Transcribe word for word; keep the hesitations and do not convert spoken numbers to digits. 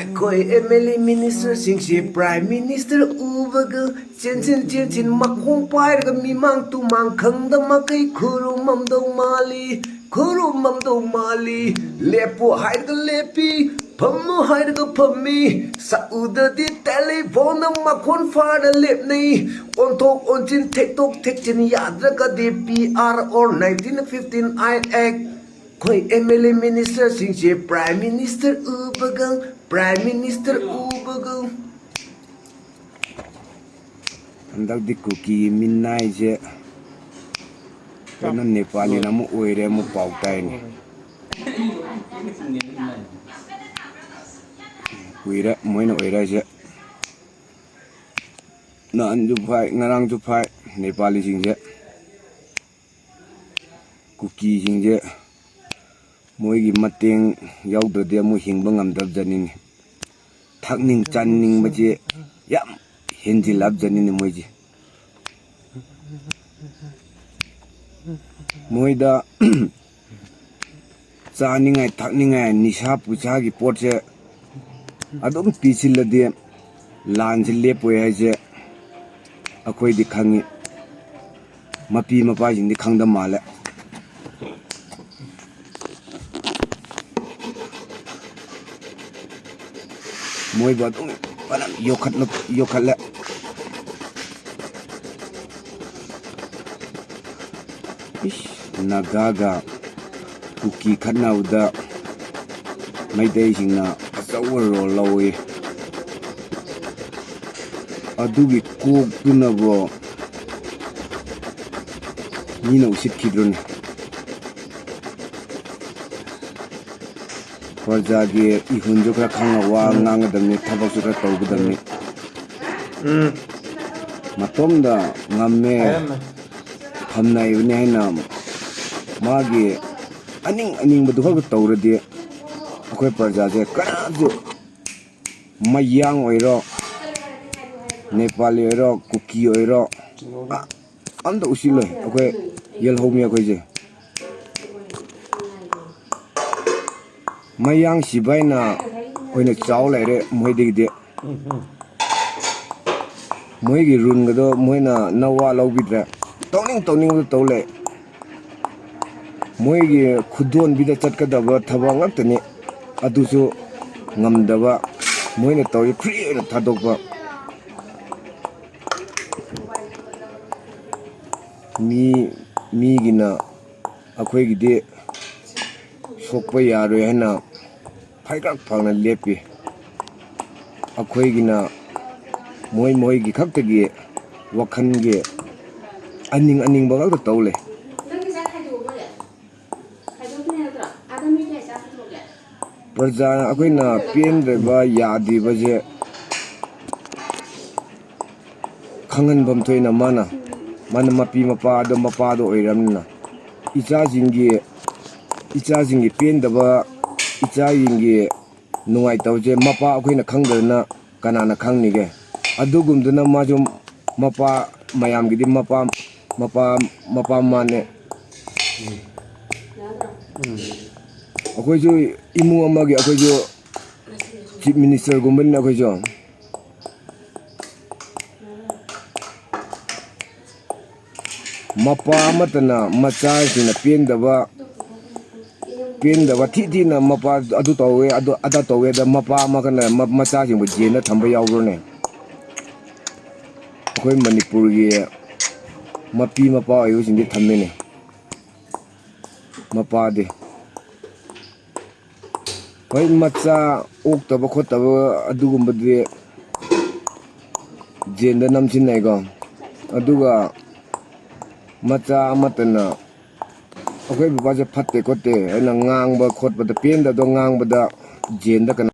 ꯑꯩꯈꯣꯏ M L A minister ꯁꯤꯡꯁꯦ Prime Minister ꯎꯕꯒ ꯆꯦꯟꯁꯤꯟ ꯆꯦꯟꯁꯤꯟ ꯃꯈꯣꯡ ꯄꯥꯏꯔꯒ ꯃꯤꯃꯥꯡ ꯇꯨꯃꯥꯡ ꯈꯪꯗ ꯃꯈꯩ ꯈꯨꯔꯨꯝꯃꯝꯗꯧ ꯃꯥꯜꯂꯤ, ꯈꯨꯔꯨꯝꯃꯝꯗꯧ ꯃꯥꯜꯂꯤ꯫ ꯂꯦꯞꯄꯨ ꯍꯥꯏꯔꯒ ꯂꯦꯞꯄꯤ, ꯐꯝꯃꯨ ꯍꯥꯏꯔꯒ ꯐꯝꯃꯤ꯫ ꯁꯛꯎꯗꯗꯤ telephone ꯅ ꯃꯈꯣꯟ ꯐꯥꯔ ꯂꯦꯞꯅꯩ꯫ ꯑꯣꯟꯊꯣꯛ ꯑꯣꯟꯁꯤꯟ ꯊꯦꯛꯇꯣꯛ ꯊꯦꯛꯆꯤꯟ ꯌꯥꯗ꯭ꯔꯒꯗꯤ P R or nineteen fifteen I Act꯫ ꯑꯩꯈꯣꯏ M L A minister ꯁꯤꯡꯁꯦ Prime Minister ꯎꯕꯒ, Prime Minister ꯎꯕꯒ꯫ ꯍꯟꯗꯛꯇꯤ ꯀꯨꯀꯤꯒꯤ ꯃꯤꯅꯥꯏꯁꯦ ꯀꯩꯅꯣ ꯅꯦꯄꯥꯂꯤꯅ ꯑꯃꯨꯛ ꯑꯣꯏꯔꯦ ꯑꯃꯨꯛ ꯄꯥꯎ ꯇꯥꯏꯅꯦ꯫ ꯀꯨꯏꯔꯦ ꯃꯣꯏꯅ ꯑꯣꯏꯔꯛꯏꯁꯦ꯫ ꯅꯍꯥꯟꯁꯨ ꯐꯥꯏ, ꯉꯔꯥꯡꯁꯨ ꯐꯥꯏ ꯅꯦꯄꯥꯂꯤꯁꯤꯡꯁꯦ꯫ ꯀꯨꯀꯤꯁꯤꯡꯁꯦ ꯃꯣꯏꯒꯤ ꯃꯇꯦꯡ ꯌꯥꯎꯗ꯭ꯔꯗꯤ ꯑꯃꯨꯛ ꯍꯤꯡꯕ ꯉꯝꯗꯕꯖꯥꯠꯅꯤꯅꯦ꯫ ꯊꯛꯅꯤꯡ ꯆꯥꯅꯤꯡꯕꯁꯦ ꯌꯥꯝ ꯍꯦꯟꯖꯤꯜꯂꯛꯑꯕꯖꯥꯠꯅꯤꯅꯦ ꯃꯣꯏꯁꯦ꯫ ꯃꯣꯏꯗ ꯆꯥꯅꯤꯡꯉꯥꯏ ꯊꯛꯅꯤꯡꯉꯥꯏ ꯅꯤꯁꯥ ꯄꯨꯁꯥꯒꯤ ꯄꯣꯠꯁꯦ ꯑꯗꯨꯝ ꯄꯤꯁꯤꯜꯂꯗꯤ ꯂꯥꯟꯁꯦ ꯂꯦꯞꯄꯣꯏ ꯍꯥꯏꯁꯦ ꯑꯩꯈꯣꯏꯗꯤ ꯈꯪꯉꯤ꯫ ꯃꯄꯤ ꯃꯄꯥꯁꯤꯡꯗꯤ ꯈꯪꯗ ꯃꯥꯜꯂꯦ꯫ ꯃꯣꯏꯕꯨ ꯑꯗꯨꯝ ꯐꯖꯅ ꯌꯣꯛꯈꯠꯂ-, ꯌꯣꯛꯈꯠꯂꯦ꯫ ꯏꯁ, ꯅꯥꯒꯥꯒ ꯀꯨꯀꯤ ꯈꯠꯅꯕꯗ ꯃꯩꯇꯩꯁꯤꯡꯅ ꯑꯆꯧꯕ role ꯂꯧꯏ꯫ ꯑꯗꯨꯒꯤ ꯀꯣꯛꯇꯨꯅꯕꯨ ꯃꯤꯅ ꯎꯁꯤꯠꯈꯤꯗ꯭ꯔꯣꯅꯦ? ꯄ꯭ꯔꯖꯥꯒꯤ ꯏꯍꯨꯟꯁꯨ ꯈꯔ ꯈꯪꯉ ꯋꯥ ꯎꯝ꯫ ꯉꯥꯡꯒꯗꯕꯅꯤ, ꯊꯕꯛꯁꯨ ꯈꯔ ꯇꯧꯒꯗꯕꯅꯤ꯫ ꯎꯝ꯫ ꯃꯇꯣꯝꯗ ꯉꯝꯃꯦ, ꯍꯥꯏꯔꯝꯃꯦ꯫ ꯐꯝꯅꯥꯏꯕꯅꯤ ꯍꯥꯏꯅ ꯃꯥꯒꯤ ꯑꯅꯤꯡ ꯑꯅꯤꯡꯕꯗꯨ ꯈꯛꯇ ꯇꯧꯔꯗꯤ ꯑꯩꯈꯣꯏ ꯄ꯭ꯔꯖꯥꯁꯦ ꯀꯅꯥꯁꯨ, ꯃꯌꯥꯡ ꯑꯣꯏꯔꯣ, ꯅꯦꯄꯥꯂꯤ ꯑꯣꯏꯔꯣ, ꯀꯨꯀꯤ ꯑꯣꯏꯔꯣ, ꯑ-, ꯑꯝꯇ ꯎꯁꯤꯜꯂꯣꯏ ꯑꯩꯈꯣꯏ ꯌꯦꯜꯍꯧꯃꯤ ꯑꯩꯈꯣꯏꯁꯦ꯫ ꯃꯌꯥꯡ ꯁꯤꯕꯥꯏꯅ ꯑꯩꯈꯣꯏꯅ ꯆꯥꯎ ꯂꯩꯔꯦ ꯃꯣꯏꯗꯒꯤꯗꯤ꯫ ꯎꯝ, ꯎꯝ꯫ ꯃꯣꯏꯒꯤ ꯔꯨꯜꯒꯗꯣ ꯃꯣꯏꯅ ꯅꯋꯥ ꯂꯧꯕꯤꯗ꯭ꯔꯦ꯫ ꯇꯧꯅꯤꯡ ꯇꯧꯅꯤꯡꯕꯗꯣ ꯇꯧ ꯂꯩ꯫ ꯃꯣꯏꯒꯤ ꯈꯨꯗꯣꯟꯕꯤꯗ ꯆꯠꯀꯗꯕ ꯊꯕꯛ ꯉꯥꯛꯇꯅꯤ꯫ ꯑꯗꯨꯁꯨ ꯉꯝꯗꯕ, ꯃꯣꯏꯅ ꯇꯧꯔꯤ ꯐ꯭ꯔꯤ ꯑꯣꯏꯅ ꯊꯥꯗꯣꯛꯄ꯫ ꯃꯤ, ꯃꯤꯒꯤꯅ ꯑꯩꯈꯣꯏꯒꯤꯗꯤ ꯁꯣꯛꯄ ꯌꯥꯔꯣꯏ ꯍꯥꯏꯅ ꯐꯩꯒꯥꯛ ꯐꯪꯅ ꯂꯦꯞꯄꯤ꯫ ꯑꯩꯈꯣꯏꯒꯤꯅ ꯃꯣꯏ ꯃꯣꯏꯒꯤ ꯈꯛꯇꯒꯤ ꯋꯥꯈꯜꯒꯤ ꯑꯅꯤꯡ ꯑꯅꯤꯡꯕ ꯈꯛꯇ ꯇꯧ ꯂꯩ꯫ ꯄ꯭ꯔꯖꯥꯅ ꯑꯩꯈꯣꯏꯅ ꯄꯦꯟꯗ꯭ꯔꯕ, ꯌꯥꯗ꯭ꯔꯤꯕꯁꯦ ꯈꯪꯍꯟꯐꯝ ꯊꯣꯛꯏꯅ ꯃꯥꯅ, ꯃꯥꯅ ꯃꯄꯤ ꯃꯄꯥꯗꯣ, ꯃꯄꯥꯗꯣ ꯑꯣꯏꯔꯕꯅꯤꯅ꯫ ꯏꯆꯥꯁꯤꯡꯒꯤ, ꯏꯆꯥꯁꯤꯡꯒꯤ ꯄꯦꯟꯗꯕ, ꯏꯆꯥꯁꯤꯡꯒꯤ ꯅꯨꯡꯉꯥꯏꯇꯕꯁꯦ ꯃꯄꯥ ꯑꯩꯈꯣꯏꯅ ꯈꯪꯗꯗꯅ ꯀꯅꯥꯅ ꯈꯪꯅꯤꯒꯦ? ꯑꯗꯨꯒꯨꯝꯗꯨꯅ ꯃꯥꯁꯨ ꯃꯄꯥ, ꯃꯌꯥꯝꯒꯤꯗꯤ ꯃꯄꯥ, ꯃꯄꯥ, ꯃꯄꯥ ꯃꯥꯅꯦ꯫ ꯎꯝ꯫ ꯑꯩꯈꯣꯏꯁꯨ ꯏꯃꯨꯡ ꯑꯃꯒꯤ, ꯑꯩꯈꯣꯏꯁꯨ ꯆꯤꯐ ꯃꯤꯅꯤꯁꯇꯔꯒꯨꯝꯕꯅꯤꯅ ꯑꯩꯈꯣꯏꯁꯨ꯫ ꯃꯄꯥ ꯑꯃꯠꯇꯅ ꯃꯆꯥꯁꯤꯡꯅ ꯄꯦꯟꯗꯕ, ꯄꯦꯟꯗꯕ ꯊꯤ ꯊꯤꯅ ꯃꯄꯥ ꯑꯗꯨ ꯇꯧꯋꯦ, ꯑꯗꯨ ꯑꯗꯥ ꯇꯧꯋꯦ, ꯑꯗ ꯃꯄꯥ ꯑꯃꯈꯛꯅ ꯃ-, ꯃꯆꯥꯁꯤꯡꯕꯨ ꯖꯦꯜꯗ ꯊꯝꯕ ꯌꯥꯎꯕ꯭ꯔꯣꯅꯦ? ꯑꯩꯈꯣꯏ ꯃꯅꯤꯄꯨꯔꯒꯤ ꯃꯄꯤ ꯃꯄꯥ ꯑꯣꯏꯕꯁꯤꯡꯗꯤ ꯊꯝꯃꯤꯅꯦ꯫ ꯃꯄꯥꯗꯤ꯫ ꯍꯣꯏ, ꯃꯆꯥ ꯑꯣꯛꯇꯕ ꯈꯣꯠꯇꯕ ꯑꯗꯨꯒꯨꯝꯕꯗꯤ ꯖꯦꯜꯗ ꯅꯝꯁꯤꯟꯅꯩꯀꯣ꯫ ꯑꯗꯨꯒ ꯃꯆꯥ ꯑꯃꯠꯇꯅ ꯑꯩꯈꯣꯏ ꯕꯕꯥꯁꯦ ꯐꯠꯇꯦ ꯈꯣꯠꯇꯦ ꯍꯥꯏꯅ ꯉꯥꯡꯕ ꯈꯣꯠꯄꯗ, ꯄꯦꯟꯗꯕꯗꯣ ꯉꯥꯡꯕꯗ ꯖꯦꯜꯗ ꯀꯅꯥ